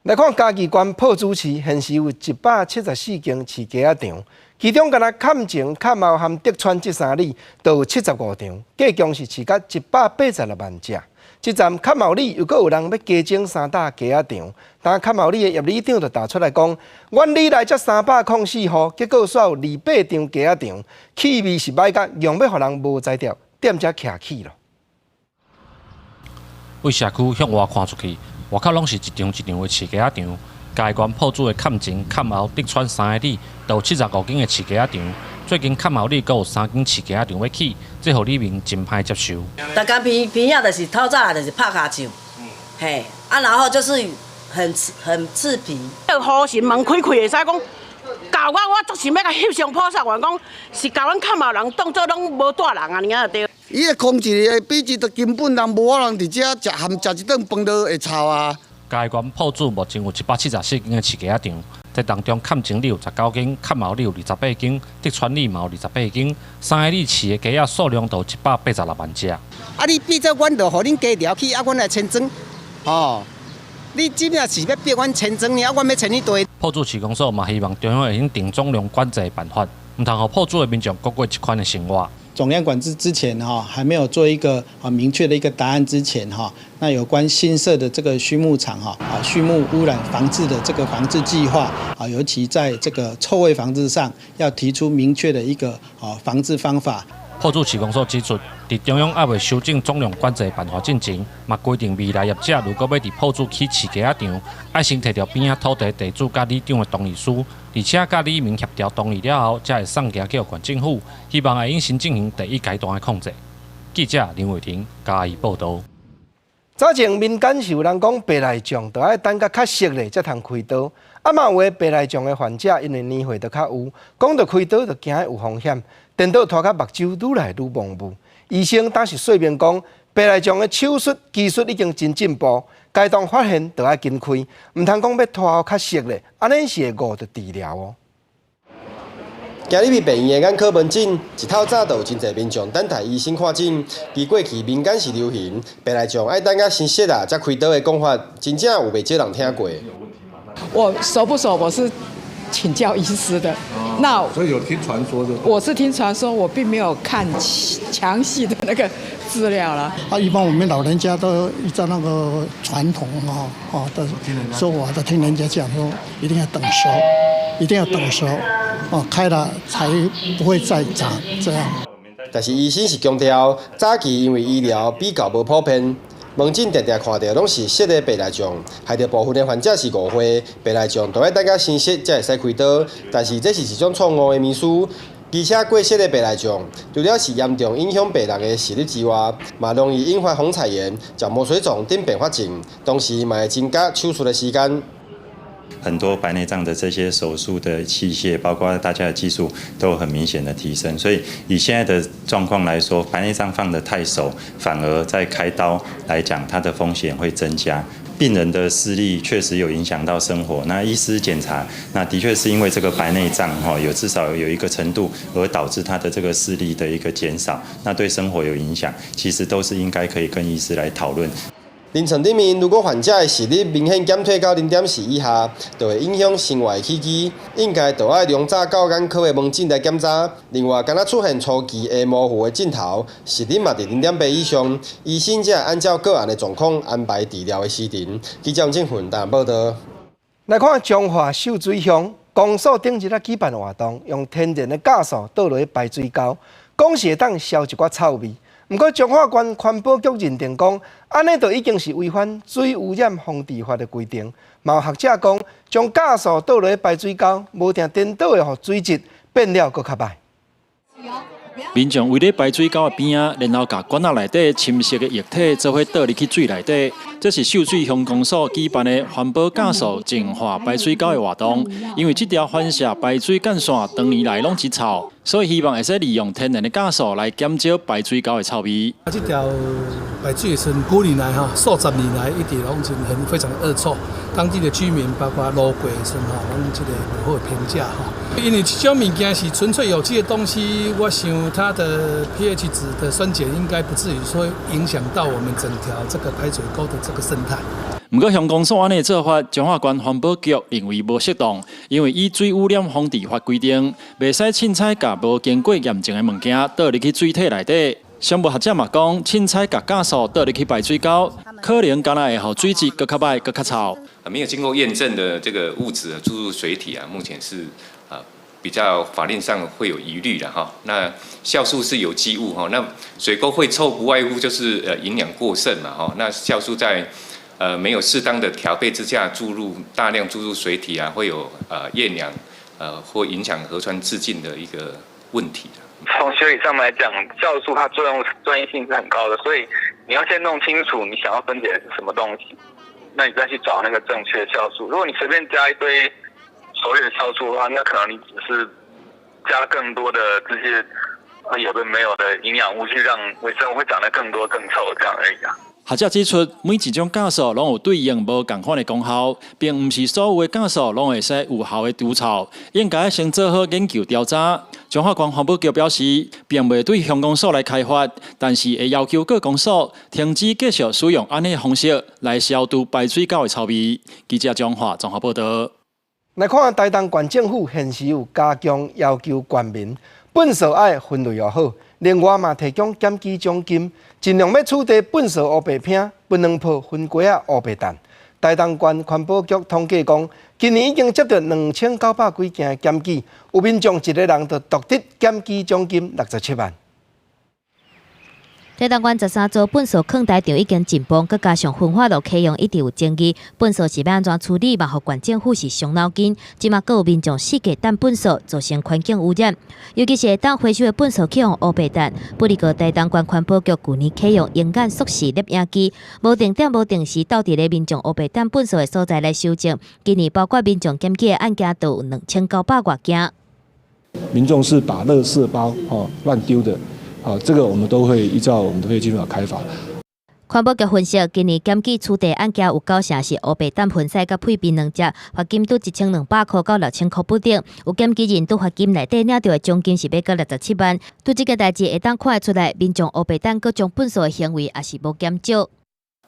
來看嘉義縣朴子市，現時有174間飼雞仔場，其中干焦崁前、崁後和德川這三里都有75場，計共是飼甲186萬隻。這站崁後里又閣有人欲加徵三搭雞仔場，但崁後里的葉里長就踏出來講，阮里內才304戶，結果煞有28場雞仔場，氣味是䆀甲用欲予人無才調，踮遮徛起咯。對社區向外看出去，外口攏是一場一場的飼雞仔場。嘉義縣朴子的崁前、崁後、德川三个里都有75間的飼雞仔場。最近崁後里閣有三間飼雞仔場欲起，這予里民真歹接受。逐工鼻鼻仔就是透早就是拍跤手，嘿，啊，然後就是很很刺鼻。予神門開開會使講，教我我足想欲共翕相菩薩，我講是共阮崁後人當做攏無帶人按呢仔對。伊的空氣的比質，就根本人無可能佇遮食含食一頓飯都會臭啊。嘉義縣朴子目前有174間的飼雞仔場，在當中崁前里有19間，崁後里有28間，德川里嘛有28間，三个里飼的雞仔數量都有186萬隻。啊！你變做阮就予恁雞寮去，啊，阮來遷莊，吼！你這馬是欲逼阮遷莊呢？啊，阮欲遷去佗。朴子市公所嘛希望中央會用定總量管制的辦法，毋通予朴子的民眾閣過這款的生活。總量管制之前哈，還沒有做一個啊明確的一個答案之前哈，那有關新設的這個畜牧場哈啊畜牧污染防治的這個防治計劃啊，尤其在這個臭味防治上，要提出明確的一個啊防治方法。朴子市公所指出，佇中央猶未修正總量管制辦法進前，嘛規定未來業者如果欲佇朴子起飼雞仔場，愛先提著邊仔土地地主佮里長的同意書，而且佮里民協調同意了後，才會送交去予縣政府，希望會用先進行第一階段的控制。記者林偉霆嘉義報導。早前民間是有人講白內障，著愛等甲較熟咧才通開刀。啊嘛有的白內障的患者，因為年歲都較有，講著開刀就驚有風險，顛倒拖甲目睭愈來愈模糊。醫生當時說明講，白內障的手術技術已經真進步，階段發現就愛緊開，毋通講欲拖較熟咧，按呢是會誤著治療哦。行入去病院的眼科門診，一透早就有真濟民眾等待醫生看診。而過去民間是流行白內障愛等甲生熟啊，才開刀的講法，真正有袂少人聽過。我熟不熟？我是請教醫師的。那所以有聽傳說的。我是聽傳說，我並沒有看詳細的那個資料了。啊，一般我們老人家都依照那個傳統哦哦的說法，都聽人家講說，一定要等熟，一定要等熟，哦，開了才不會再長這樣。但是醫生是強調，早期因為醫療比較無普遍，門診定定看著攏是熟的白內障，害著部分的患者是誤會，白內障都愛等甲生熟才會使開刀，但是這是一種錯誤的迷思。而且過熟的白內障，除了是嚴重影響病人的視力之外，嘛容易引發虹彩炎、角膜水腫等併發症，同時嘛會增加手術的時間。很多白內障的這些手術的器械，包括大家的技術都有很明顯的提升，所以以現在的狀況來說，白內障放得太熟，反而在開刀來講，它的風險會增加。病人的視力確實有影響到生活，那醫師檢查，那的確是因為這個白內障，哈，有至少有一個程度而導致他的這個視力的一個減少，那對生活有影響，其實都是應該可以跟醫師來討論。臨床裡面，如果患者的視力明顯減退到0.4以下，就會影響生活起居，應該就愛量早到眼科的門診來檢查。另外，敢若出現初期會模糊的鏡頭，視力嘛佇0.8以上，醫生才會按照個案的狀況安排治療的時程。記者鄭雲台報道。來看彰化秀水鄉公所頂日仔舉辦活動，用天然的酵素倒落去排水溝，講是會當消一寡臭味。毋過彰化縣環保局認定講，按呢就已經是違反水污染防治法的規定。嘛有學者講，將酵素倒落去排水溝，無定顛倒會予水質變了閣較歹。民眾圍咧排水溝的邊仔，然後共罐仔內底深色的液體做伙倒入去水內底。這是秀水鄉公所舉辦的環保酵素淨化排水溝的活動。因為這條反射排水幹線長年來攏真臭，所以希望會使利用天然的酵素來減少排水溝的臭味。啊，這條排水是幾年來哈，數十年來一直攏真很非常惡臭。當地的居民包括路過的時陣吼，攏這個無好的評價哈。因為這種物件是純粹有機的東西，我想它的 pH 值的酸鹼應該不至於說影響到我們整條這個排水溝的這個生態。毋過鄉公所按呢做法，彰化縣環保局認為無適當，因為依水污染防治法規定，袂使凊彩共無經過驗證的物件倒入去水體內底。生物學者嘛講，凊彩共酵素倒入去排水溝，可能敢若會予水質閣較歹、閣較臭。沒有經過驗證的這個物質注入水體啊，目前是啊比較法令上會有疑慮的哈。那酵素是有機物哈，那水溝會臭，不外乎就是營養過剩嘛哈。那酵素在沒有適當的調配之下注入大量注入水體啊，會有厭氧或影響河川自淨的一個問題。從學理上來講，酵素它作用專一性是很高的，所以你要先弄清楚你想要分解的是什麼東西，那你再去找那個正確的酵素。如果你隨便加一堆所謂的酵素的話，那可能你只是加更多的這些有的沒有的營養物，去讓微生物會長得更多更臭這樣而已啊。學者指出，每一種酵素攏有對應無仝款的功效，並毋是所有的酵素攏會使有效的除臭，應該先做好研究調查。彰化縣環保局表示，並袂對鄉公所來開罰，但是會要求各公所停止繼續使用按呢方式來消除排水溝的臭味。記者彰化綜合報道。來看台東縣政府現時有加強要求縣民糞埽愛分類予好，另外嘛提供檢舉獎金，盡量欲取締糞埽烏白瓶、檳榔泡、薰雞仔、烏白蛋。台東縣環保局統計講，今年已經接到2900幾件檢舉，有民眾一個人就獨得檢舉獎金67萬。台東縣13座糞埽囥台場已經竄爆，閣加上焚化爐啟用一直有爭議，糞埽是欲按怎處理，嘛予縣政府是傷腦筋。這馬閣有民眾四界擲糞埽，造成環境污染。尤其是會當回收的糞埽去予烏白擲。不過台東縣環保局舊年啟用鷹眼速時攝影機，無定點無定時鬥佇咧民眾烏白擲糞埽的所在來搜證。今年包括民眾檢舉的案件都有2900外件。民眾是把垃圾包哦亂丟的。好，這個我們都會依照我們的廢棄物法開罰。環保局分析，今年檢舉取締案件有九成是烏白擲薰屎佮屁檳榔汁，罰金佇1200箍到6000箍不等。有檢舉人佇罰金內底領著的獎金是欲到67萬。對這個代誌會當看得出來，民眾烏白擲閣將糞埽的行為也是無減少。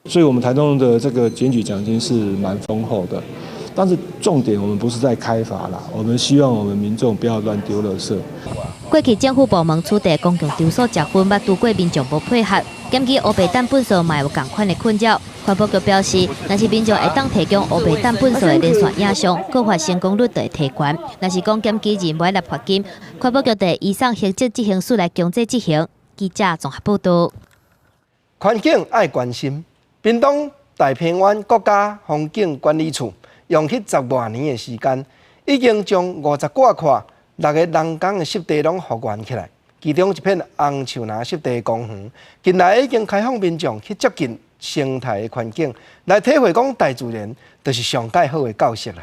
所以，我們台東的這個檢舉獎金是蠻豐厚的，但是重點我們不是在開罰啦，我們希望我們民眾不要亂丟垃圾。過去政府部門取締公共場所食薰，捌拄過民眾無配合，檢舉烏白擲糞埽嘛有仝款的困擾。環保局表示，若是民眾會當提供烏白擲糞埽的連線影像，告發成功率就會提懸。若是講檢舉人無愛納罰金，環保局就會移送行政執行署來強制執行。記者綜合報道。環境愛關心，屏東大鵬灣國家風景管理處用去十外年的時間，已經將五十外塊六个人工的濕地攏復原起來。其中一片紅樹林濕地公園，近來已經開放民眾去接近生態的環境，來體會講大自然就是上蓋好的教室啦。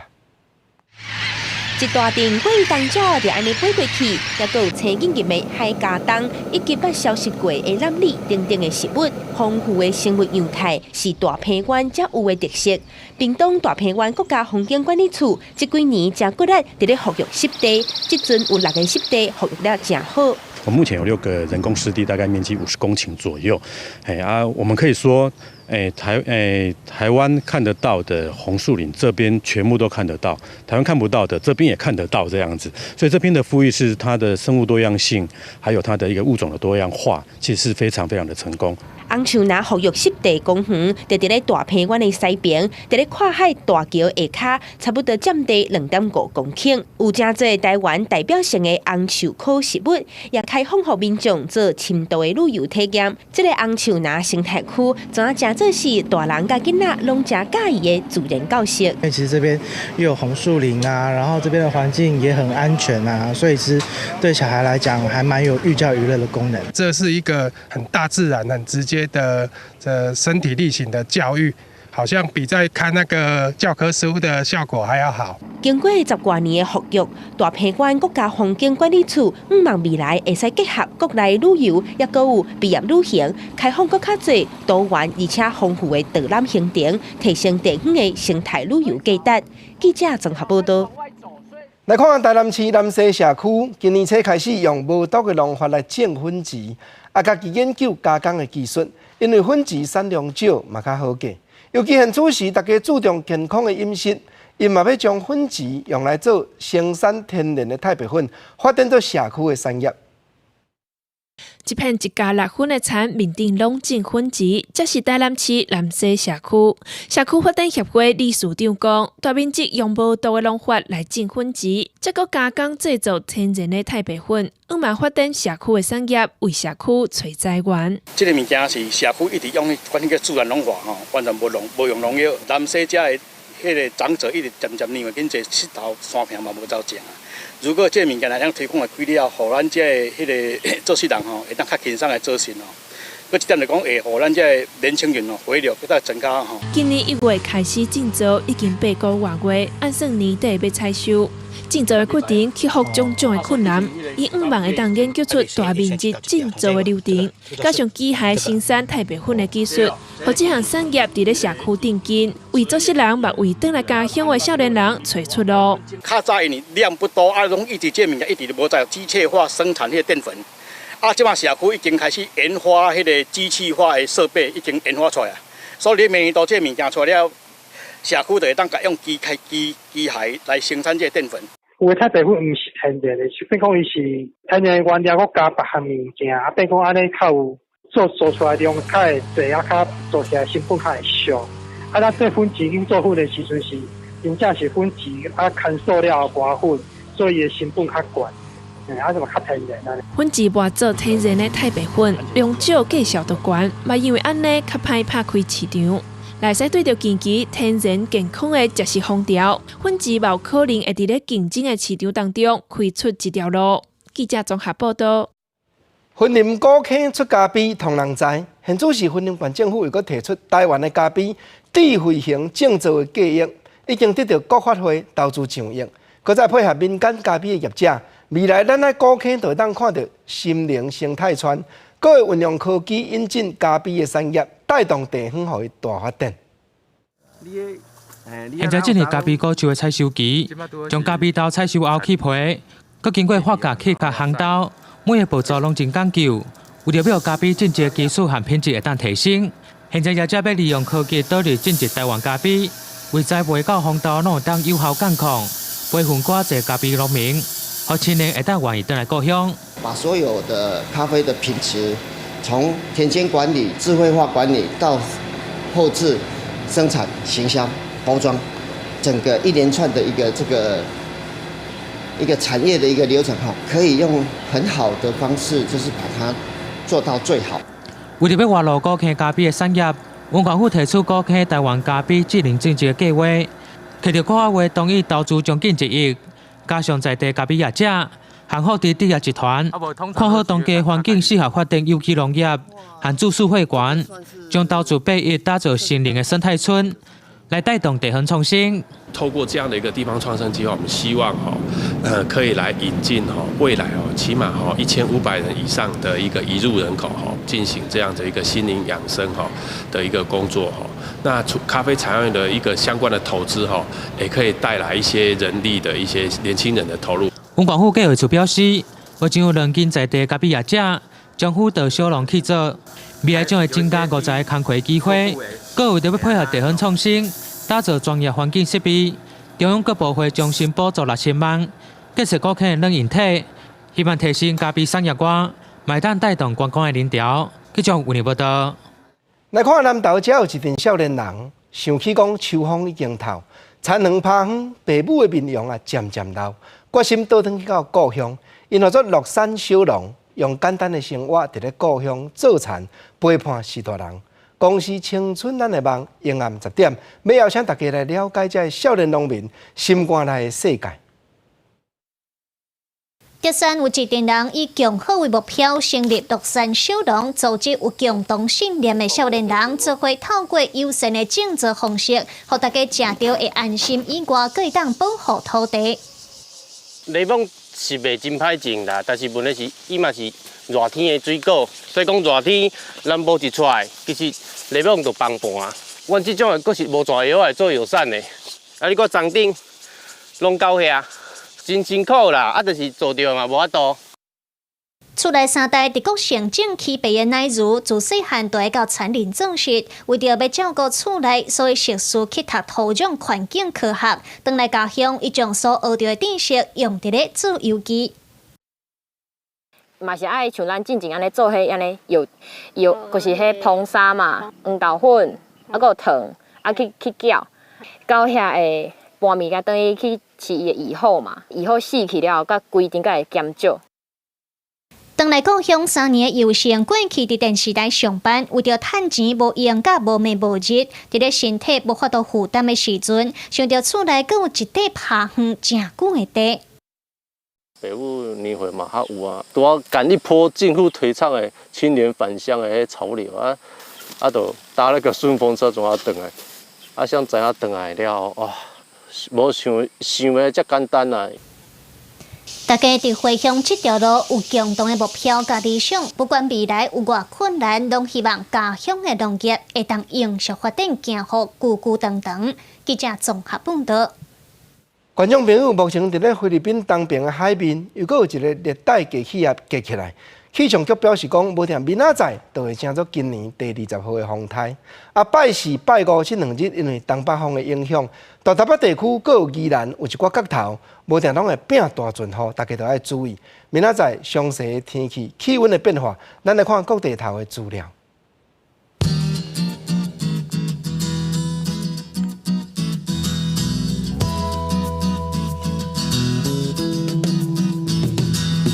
一大陣過冬鳥就按呢飛過去，抑閣有青緊入的海家冬，以及捌消失過的懶鯉等等的食物，豐富的生物樣態是大平原才有的特色。屏東大平原國家風景管理處這幾年誠骨力佇咧復育濕地，這陣有六个濕地復育了誠好。我目前有六個人工濕地，大概面積50公頃左右。哎啊，我們可以說，台灣看得到的紅樹林，這邊全部都看得到；台灣看不到的，這邊也看得到，這樣子。所以這邊的復育是它的生物多樣性，還有它的一個物種的多樣化，其實是非常非常的成功。紅樹林復育濕地公園，就佇咧大平原的西邊，佇咧跨海大橋下跤，差不多佔地2.5公頃，有誠濟台灣代表性的紅樹科植物，也開放予民眾做深度的旅遊體驗。這个紅樹林生態區，怎啊誠做是大人佮囡仔攏誠佮意的自然教室。因為其實這邊又有紅樹林啊，然後這邊的環境也很安全啊，所以其實對小孩來講，還蠻有寓教於樂的功能。這是一個很大自然、很直接的這身體力行的教育，好像比在看那個教科書的效果還要好。經過十外年的復育，大平原國家風景管理處向望未來會使結合國內旅遊，抑閣有畢業旅行，開放閣較濟多元而且豐富的導覽行程，提升地方的生態旅遊價值。記者綜合報道。來看看台南市南勢社區，今年初開始用無毒的農法來種粉芷，啊，家己研究加工的技術，因為粉芷產量少，嘛較好價。尤其現此時，大家注重健康的飲食，𪜶嘛欲將粉芷用來做生產天然的太白粉，發展做社區的產業。這片一家六分的田面頂攏種粉芷，這是台南市南勢社區社區發展協會理事長講，大面積用無毒的農法來種粉芷，再閣加工製作天然的太白粉，向望發展社區的產業，為社區揣財源。這个物件是社區一直用的，款叫自然農法吼，完全無農無用農藥。南勢遮的彼个長者一直漸漸年歲緊濟，膝頭山坪嘛無走種啊。如果這个物件來通推廣來開了後，予咱這个彼个做事人吼，會當較輕鬆來做事吼。閣一點來講，會予咱這个年輕人吼回流，閣再增加吼。今年1月開始種植，已經8個外月，按算年底欲採收。種植的過程克服種種的困難，伊向望會當研究出大面積種植的流程，加上機械生產太白粉的技術，予這項產業佇咧社區定根，為做事人嘛為轉來家鄉的少年人揣出路。較早因為量不多，啊，攏一直這物件一直都無在機械化生產彼个澱粉。啊，這馬社區已經開始研發彼个機器化的設備，已經研發出來，所以你明年度這物件出來了，社區就會當共用機械機機械來生產這个澱粉。有的太白粉毋是天然的，變講伊是天然的原料，閣加別項物件，啊，變講按呢較有做做出來量較會濟，啊，較做起來成本較會俗。啊，咱做粉芷去做粉的時陣是真正是粉芷啊，乾燥了後磨粉，所以伊的成本較懸，啊，就嘛較天然啊。粉芷磨做天然的太白粉，量少價數就懸，嘛因為按呢較歹拍開市場。來使對著近期天然健康的食食風潮，粉芷嘛有可能會佇咧競爭的市場當中開出一條路。記者綜合報道。雲林古坑出咖啡，統人知。現此時雲林縣政府又閣提出台灣的咖啡智慧型種植的計劃，已經得到國發會投資上億，閣再配合民間咖啡的業者，未來咱佇古坑就會當看著森林生態村，閣會運用科技引進咖啡的產業，帶動地方予伊大發展。現在進行咖啡果樹的採收期，將咖啡豆採收後去皮，閣經過發酵、去殼、烘豆，每个步驟攏真講究。為著欲咖啡種植技術和品質會當提升，現在業者欲利用科技導入種植台灣咖啡，為栽培到風豆攏會當有效監控，培訓閣濟咖啡農民，予青年會當願意轉來故鄉。把所有的咖啡的品質，從田間管理、智慧化管理到後製生產、行銷、包裝，整個一連串的一個這個一個產業的一個流程哈，可以用很好的方式，就是把它做到最好。為著欲活絡古坑咖啡的產業，縣政府提出古坑台灣咖啡智能種植的計劃，摕著國發會同意投資將近1億，加上在地咖啡業者、幸福地置業集團，看好當地環境適合發展有機農業和住宿會館，將投資8億打造森林的生態村，來帶動地方創生。透過這樣的一個地方創生計劃，我們希望可以來引進未來起碼1500人以上的一個移入人口進行這樣的一個心靈養生的一個工作。那咖啡產業的一個相關的投資也可以帶來一些人力的一些年輕人的投入。縣政府計劃處表示，目前有兩間在地咖啡業者將輔導小農去做，未來將會增加50個工課機會。閣為著欲配合地方創新，打造專業環境設備，中央各部會將新補助6000萬，建設古坑的軟硬體，希望提升咖啡產業外，嘛會當帶動觀光的人潮。記者吳報道。來看南投，遮有一陣少年人想起講秋風已經透，田園拍昏，爸母的面容啊漸漸老，決心倒轉去到故鄉，𪜶號做樂山小農，用簡單的生活佇咧故鄉做田，陪伴序大人。公視青春咱的夢，迎暗10點，欲邀請大家來了解這个少年農民心肝內的世界。竹山有一群人以共好為目標，成立樂山小農，組織有共同信念的少年人，做伙透過友善的種植方式，予大家食著會安心以外，閣會當保護土地。檸檬是袂真歹種啦，但是問題是，伊嘛是熱天的水果，所以講熱天咱無一出來，其實檸檬就崩盤啊。阮這種的閣是無蛇藥來做藥產的，啊，你看欉頂攏到遐。真辛苦啦，啊，就是做著嘛，無法度。厝內三代佇國城種起白的奶牛，自細漢就愛到田裡種植，為著欲照顧厝內，所以碩士去讀土壤環境科學。轉來家鄉，伊將所學著的知識用佇咧做有機。嘛是愛像咱進前按呢做彼按呢藥藥，就是彼硼砂嘛，黃豆粉，啊，閣有糖，啊去攪，到遐會拌物件等於去飼伊的蟻後嘛，蟻後死去了後，佮規定才會減少。轉來故鄉3年的尤成，過去佇電視台上班，為著趁錢無閒佮無暝無日，佇咧身體無法度負擔的時陣，想著厝內閣有一塊拍園誠久的地。爸母年歲嘛較有啊，拄仔趕一波政府提倡的青年返鄉的彼潮流啊，啊，就搭那個順風車怎啊轉來，啊，想知影轉來了後，哇，無想想的遮簡單啊！大家佇回鄉這條路有共同的目標佮理想，不管未來有偌困難，攏希望家鄉的農業會當永續發展，行予久久長長。記者綜合報導。觀眾朋友，目前佇咧菲律賓東邊的海面，又閣有一个熱帶低氣壓結起來。氣象局表示講，無定明仔載就會成做今年第20號的風颱。啊，拜四、拜五這兩日，因為東北風的影響，大台北地區閣有宜蘭有一寡角頭，無定攏會變大陣雨，大家都愛注意。明仔載詳細的天氣、氣溫的變化，咱來看各地頭的資料。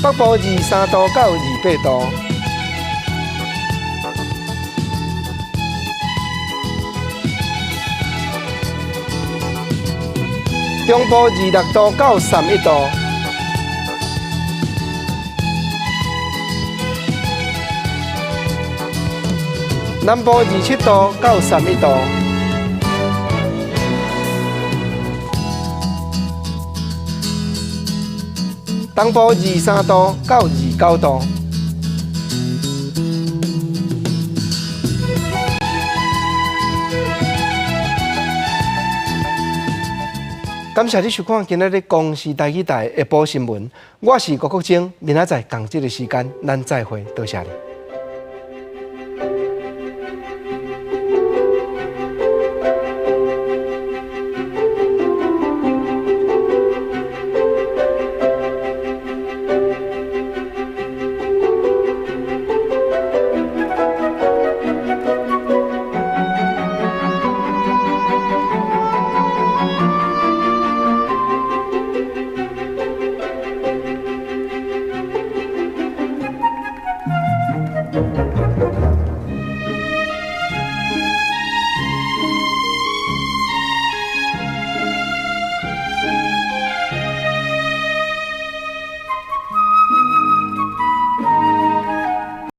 北部23度到28度，中部26度到31度，南部27度到31度。東部23度到29度，感謝你收看今仔日公視台語台下晡新聞，我是郭國晶，明仔載仝這个時間，咱再會，多謝你。